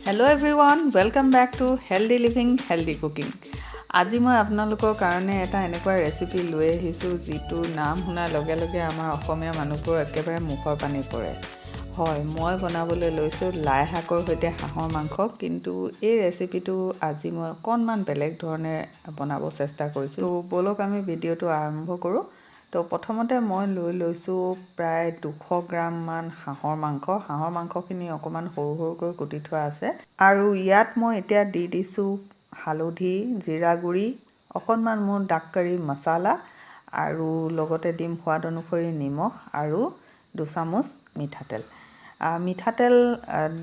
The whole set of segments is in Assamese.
Hello everyone, welcome back to Healthy Living Healthy Cooking. আজি মই আপোনালোকৰ কাৰণে এটা এনেকুৱা ৰেচিপি লৈ আহিছোঁ, যিটো নাম শুনাৰ লগে লগে আমাৰ অসমীয়া মানুহবোৰৰ একেবাৰে মুখৰ পানী পৰে। হয়, মই বনাবলৈ লৈছোঁ লাই শাকৰ সৈতে হাঁহৰ মাংস। কিন্তু এই ৰেচিপিটো আজি মই অকণমান বেলেগ ধৰণে বনাব চেষ্টা কৰিছোঁ। ত' ব'লক, আমি ভিডিঅ'টো আৰম্ভ কৰোঁ। তো প্ৰথমতে মই লৈ লৈছোঁ প্ৰায় 200 গ্ৰামমান হাঁহৰ মাংস। হাঁহৰ মাংসখিনি অকণমান সৰু সৰুকৈ কুটি থোৱা আছে আৰু ইয়াত মই এতিয়া দি দিছোঁ হালধি, জিৰা গুড়ি, অকণমান মোৰ ডাক কাৰী মছলা আৰু লগতে দিম সোৱাদ অনুসৰি নিমখ আৰু দুচামুচ মিঠাতেল। মিঠাতেল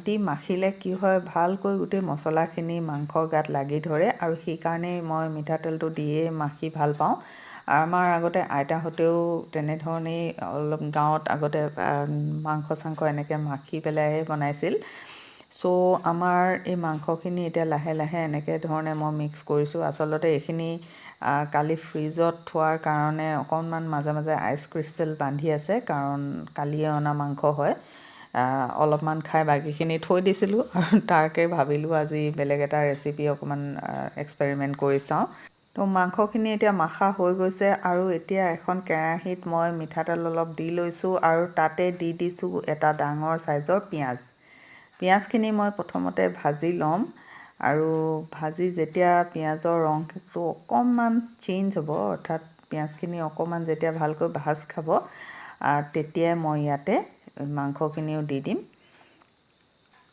দি মাখিলে কি হয়, ভালকৈ গোটেই মছলাখিনি মাংসৰ গাত লাগি ধৰে আৰু সেইকাৰণেই মই মিঠাতেলটো দিয়েই মাখি ভাল পাওঁ। আমাৰ আগতে আইতাহঁতেও তেনেধৰণেই অলপ গাঁৱত আগতে মাংস চাংস এনেকৈ মাখি পেলাই বনাইছিল। চ' আমাৰ এই মাংসখিনি এতিয়া লাহে লাহে এনেকৈ ধৰণে মই মিক্স কৰিছোঁ। আচলতে এইখিনি কালি ফ্ৰিজত থোৱাৰ কাৰণে অকণমান মাজে মাজে আইচ ক্ৰিষ্টেল বান্ধি আছে, কাৰণ কালিয়ে অনা মাংস হয়। অলপমান খাই বাকীখিনি থৈ দিছিলোঁ আৰু তাকে ভাবিলোঁ আজি বেলেগ এটা ৰেচিপি অকণমান এক্সপেৰিমেণ্ট কৰি চাওঁ। তো মাংসখিনি এতিয়া মাখা হৈ গৈছে আৰু এতিয়া এখন কেৰাহীত মই মিঠাতেল অলপ দি লৈছোঁ আৰু তাতে দি দিছোঁ এটা ডাঙৰ চাইজৰ পিঁয়াজ। পিঁয়াজখিনি মই প্ৰথমতে ভাজি ল'ম আৰু ভাজি যেতিয়া পিঁয়াজৰ ৰংটো অকণমান চেঞ্জ হ'ব, অৰ্থাৎ পিঁয়াজখিনি অকণমান যেতিয়া ভালকৈ ভাজ খাব, তেতিয়াই মই ইয়াতে মাংসখিনিও দি দিম।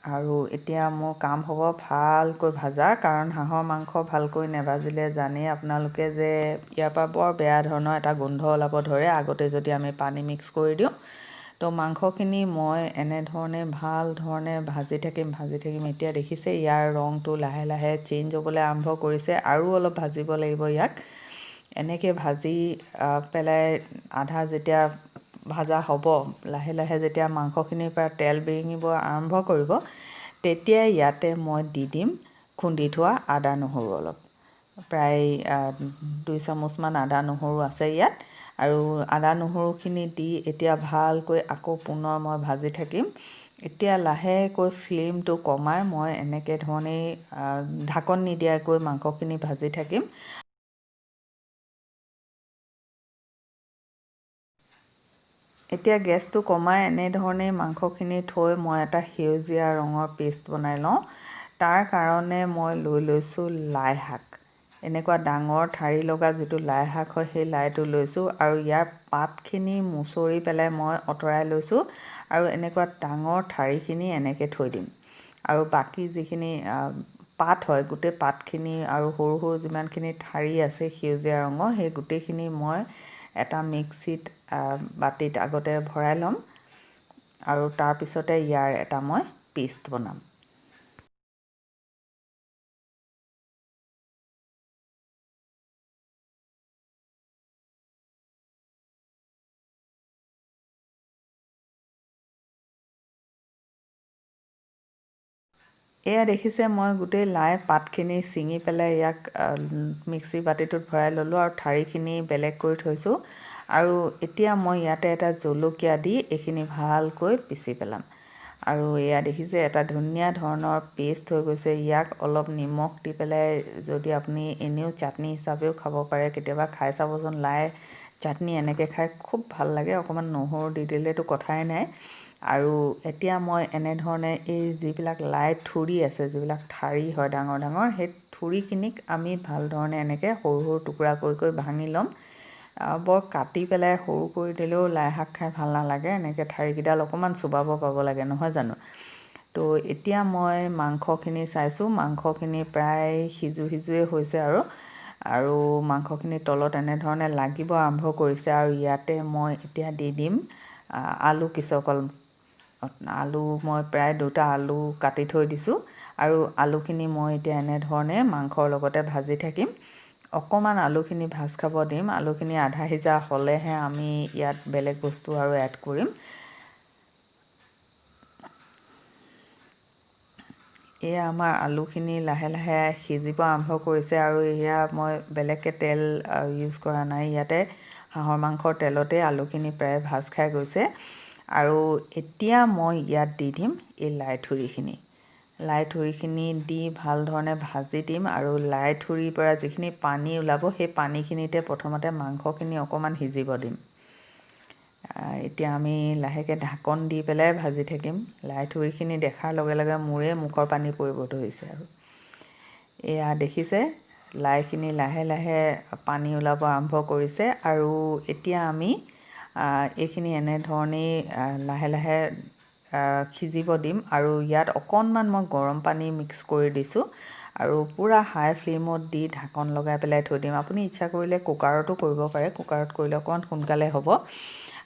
আৰু এতিয়া মোৰ কাম হ'ব ভালকৈ ভাজা, কাৰণ হাঁহৰ মাংস ভালকৈ নেভাজিলে জানেই আপোনালোকে যে ইয়াৰ পৰা বৰ বেয়া ধৰণৰ এটা গোন্ধ ওলাব ধৰে, আগতে যদি আমি পানী মিক্স কৰি দিওঁ। তো মাংসখিনি মই এনেধৰণে ভাল ধৰণে ভাজি থাকিম, ভাজি থাকিম। এতিয়া দেখিছে, ইয়াৰ ৰংটো লাহে লাহে চেঞ্জ হ'বলৈ আৰম্ভ কৰিছে আৰু অলপ ভাজিব লাগিব ইয়াক। এনেকৈ ভাজি পেলাই আধা যেতিয়া ভাজা হ'ব, লাহে লাহে যেতিয়া মাংসখিনিৰ পৰা তেল বিৰিঙিব আৰম্ভ কৰিব, তেতিয়া ইয়াতে মই দি দিম খুন্দি থোৱা আদা নহৰু অলপ। প্ৰায় 2 চামুচমান আদা নহৰু আছে ইয়াত। আৰু আদা নহৰুখিনি দি এতিয়া ভালকৈ আকৌ পুনৰ মই ভাজি থাকিম। এতিয়া লাহেকৈ ফ্লেমটো কমাই মই এনেকৈ ধৰণেই ঢাকন নিদিয়াকৈ মাংসখিনি ভাজি থাকিম। এতিয়া গেছটো কমাই এনেধৰণেই মাংসখিনি থৈ মই এটা সেউজীয়া ৰঙৰ পেষ্ট বনাই লওঁ। তাৰ কাৰণে মই লৈ লৈছোঁ লাই শাক। এনেকুৱা ডাঙৰ ঠাৰি লগা যিটো লাই শাক হয়, সেই লাইটো লৈছোঁ আৰু ইয়াৰ পাতখিনি মুচৰি পেলাই মই আঁতৰাই লৈছোঁ আৰু এনেকুৱা ডাঙৰ ঠাৰিখিনি এনেকৈ থৈ দিম। আৰু বাকী যিখিনি পাত হয়, গোটেই পাতখিনি আৰু সৰু সৰু যিমানখিনি ঠাৰি আছে সেউজীয়া ৰঙৰ, সেই গোটেইখিনি মই এটা মিক্সিত বাতিত আগতে ভৰাই ল'ম আৰু তাৰপিছতে ইয়াৰ এটা মই পেষ্ট বনাম। এয়া দেখিছে, মই গোটেই লাই পাতখিনি ছিঙি পেলাই ইয়াক মিক্সি বাতিটোত ভৰাই ল'লোঁ আৰু ঠাৰিখিনি বেলেগ কৰি থৈছোঁ। আৰু এতিয়া মই ইয়াতে এটা জলকীয়া দি এইখিনি ভালকৈ পিচি পেলাম। আৰু এয়া দেখিছে, এটা ধুনীয়া ধৰণৰ পেষ্ট হৈ গৈছে। ইয়াক অলপ নিমখ দি পেলাই যদি আপুনি এনেও চাটনি হিচাপেও খাব পাৰে, কেতিয়াবা খাই চাবচোন। লাই চাটনি এনেকৈ খাই খুব ভাল লাগে, অকণমান নহৰু দি দিলেতো কথাই নাই। আৰু এতিয়া মই এনেধৰণে এই যিবিলাক লাই থুৰি আছে, যিবিলাক ঠাৰি হয় ডাঙৰ ডাঙৰ, সেই থুৰিখিনিক আমি ভাল ধৰণে এনেকৈ সৰু সৰু টুকুৰা কৰি কৰি ভাঙি ল'ম। বৰ কাটি পেলাই সৰু কৰি দিলেও লাই শাক খাই ভাল নালাগে, এনেকৈ ঠাৰিকেইডাল অকণমান চোবাব পাব লাগে, নহয় জানো? তো এতিয়া মই মাংসখিনি চাইছোঁ, মাংসখিনি প্ৰায় সিজো সিজোৱে হৈছে আৰু মাংসখিনি তলত এনেধৰণে লাগিব আৰম্ভ কৰিছে। আৰু ইয়াতে মই এতিয়া দি দিম আলু কিচকল। আলু মই প্ৰায় দুটা আলু কাটি থৈ দিছোঁ আৰু আলুখিনি মই এতিয়া এনেধৰণে মাংসৰ লগতে ভাজি থাকিম। অকণমান আলুখিনি ভাজ খাব দিম। আলুখিনি আধা সিজা হ'লেহে আমি ইয়াত বেলেগ বস্তু আৰু এড কৰিম। এয়া আমাৰ আলুখিনি লাহে লাহে সিজিব আৰম্ভ কৰিছে আৰু এয়া মই বেলেগকৈ তেল ইউজ কৰা নাই, ইয়াতে হাঁহৰ মাংসৰ তেলতে আলুখিনি প্ৰায় ভাজ খাই গৈছে। আৰু এতিয়া মই ইয়াত দি দিম এই লাই থুৰিখিনি। লাই থুৰিখিনি দি ভাল ধৰণে ভাজি দিম আৰু লাই থুৰিৰ পৰা যিখিনি পানী ওলাব সেই পানীখিনিতে প্ৰথমতে মাংসখিনি অকণমান সিজিব দিম। এতিয়া আমি লাহেকৈ ঢাকন দি পেলাই ভাজি থাকিম। লাই থুৰিখিনি দেখাৰ লগে লগে মোৰে মুখৰ পানী পৰিব ধৰিছে। আৰু এয়া দেখিছে, লাইখিনি লাহে লাহে পানী ওলাব আৰম্ভ কৰিছে। আৰু এতিয়া আমি এইখিনি এনেধৰণেই লাহে লাহে সিজিব দিম। আৰু ইয়াত অকণমান মই গৰম পানী মিক্স কৰি দিছোঁ আৰু পূৰা হাই ফ্লেমত দি ঢাকন লগাই পেলাই থৈ দিম। আপুনি ইচ্ছা কৰিলে কুকাৰতো কৰিব পাৰে, কুকাৰত কৰিলে অকণমান সোনকালে হ'ব।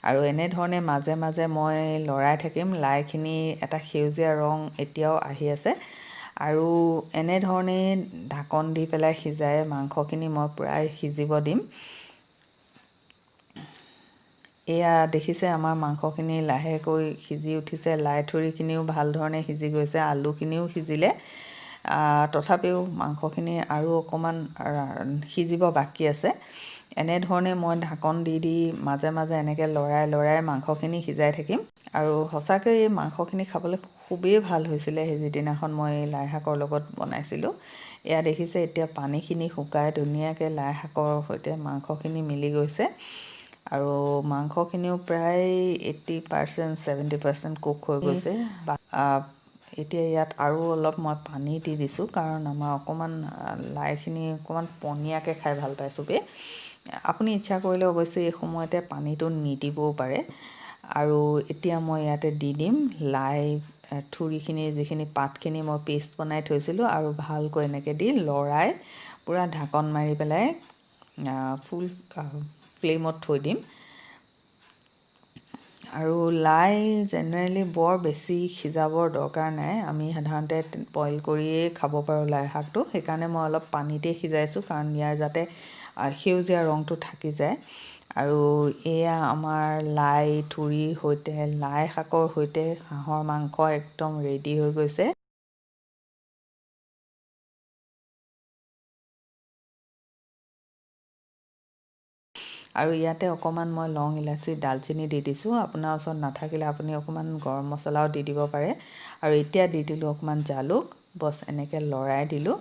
আৰু এনেধৰণে মাজে মাজে মই লৰাই থাকিম। লাইখিনি এটা সেউজীয়া ৰং এতিয়াও আহি আছে। আৰু এনেধৰণেই ঢাকন দি পেলাই সিজাই মাংসখিনি মই প্ৰায় সিজিব দিম। এয়া দেখিছে, আমাৰ মাংসখিনি লাহেকৈ সিজি উঠিছে, লাই থুৰিখিনিও ভাল ধৰণে সিজি গৈছে, আলুখিনিও সিজিলে। তথাপিও মাংসখিনি আৰু অকণমান সিজিব বাকী আছে। এনেধৰণে মই ঢাকন দি দি মাজে মাজে এনেকৈ লৰাই লৰাই মাংসখিনি সিজাই থাকিম। আৰু সঁচাকৈ এই মাংসখিনি খাবলৈ খুবেই ভাল হৈছিলে সেই যিদিনাখন মই লাই শাকৰ লগত বনাইছিলোঁ। এয়া দেখিছে, এতিয়া পানীখিনি শুকাই ধুনীয়াকৈ লাই শাকৰ সৈতে মাংসখিনি মিলি গৈছে। আৰু মাংসখিনিও প্ৰায় 80%, 70% কুক হৈ গৈছে। এতিয়া ইয়াত আৰু অলপ মই পানী দি দিছোঁ, কাৰণ আমাৰ অকণমান লাইখিনি অকণমান পনীয়াকৈ খাই ভাল পায় চবেই। আপুনি ইচ্ছা কৰিলে অৱশ্যে এই সময়তে পানীটো নিদিবও পাৰে। আৰু এতিয়া মই ইয়াতে দি দিম লাই থুৰিখিনি, যিখিনি পাতখিনি মই পেষ্ট বনাই থৈছিলোঁ, আৰু ভালকৈ এনেকৈ দি লৰাই পূৰা ঢাকন মাৰি পেলাই ফুল ফ্লেমত থৈ দিম। আৰু লাই জেনেৰেলি বৰ বেছি সিজাবৰ দৰকাৰ নাই, আমি সাধাৰণতে বইল কৰিয়েই খাব পাৰোঁ লাই শাকটো। সেইকাৰণে মই অলপ পানীতেই সিজাইছোঁ, কাৰণ ইয়াৰ যাতে সেউজীয়া ৰংটো থাকি যায়। আৰু এয়া আমাৰ লাই থুৰিৰ সৈতে লাই শাকৰ সৈতে হাঁহৰ মাংস একদম ৰেডি হৈ গৈছে। আৰু ইয়াতে অকণমান মই লং, ইলাচি, ডালচেনি দি দিছোঁ। আপোনাৰ ওচৰত নাথাকিলে আপুনি অকণমান গৰম মছলাও দি দিব পাৰে। আৰু এতিয়া দি দিলোঁ অকণমান জালুক, বছ এনেকৈ লৰাই দিলোঁ।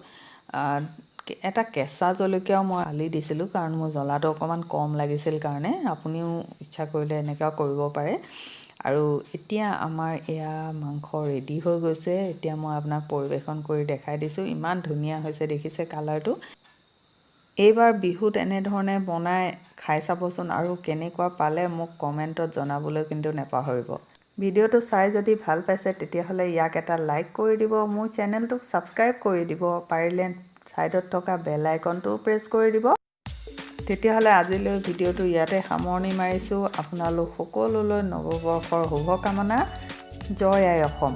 এটা কেঁচা জলকীয়াও মই আলি দিছিলোঁ, কাৰণ মোৰ জ্বলাটো অকণমান কম লাগিছিল কাৰণে। আপুনিও ইচ্ছা কৰিলে এনেকুৱাও কৰিব পাৰে। আৰু এতিয়া আমাৰ এয়া মাংস ৰেডি হৈ গৈছে। এতিয়া মই আপোনাক পৰিৱেশন কৰি দেখাই দিছোঁ। ইমান ধুনীয়া হৈছে, দেখিছে কালাৰটো। এইবাৰ বিহুত এনেধৰণে বনাই খাই চাবচোন, আৰু কেনেকুৱা পালে মোক কমেণ্টত জনাবলৈ কিন্তু নেপাহৰিব। ভিডিঅ'টো চাই যদি ভাল পাইছে তেতিয়াহ'লে ইয়াক এটা লাইক কৰি দিব, মোৰ চেনেলটোক ছাবস্ক্ৰাইব কৰি দিব, পাৰিলে ছাইডত থকা বেল আইকনটোও প্ৰেছ কৰি দিব। তেতিয়াহ'লে আজিলৈ ভিডিঅ'টো ইয়াতে সামৰণি মাৰিছোঁ। আপোনালোক সকলোলৈ নৱবৰ্ষৰ শুভকামনা। জয় আই অসম।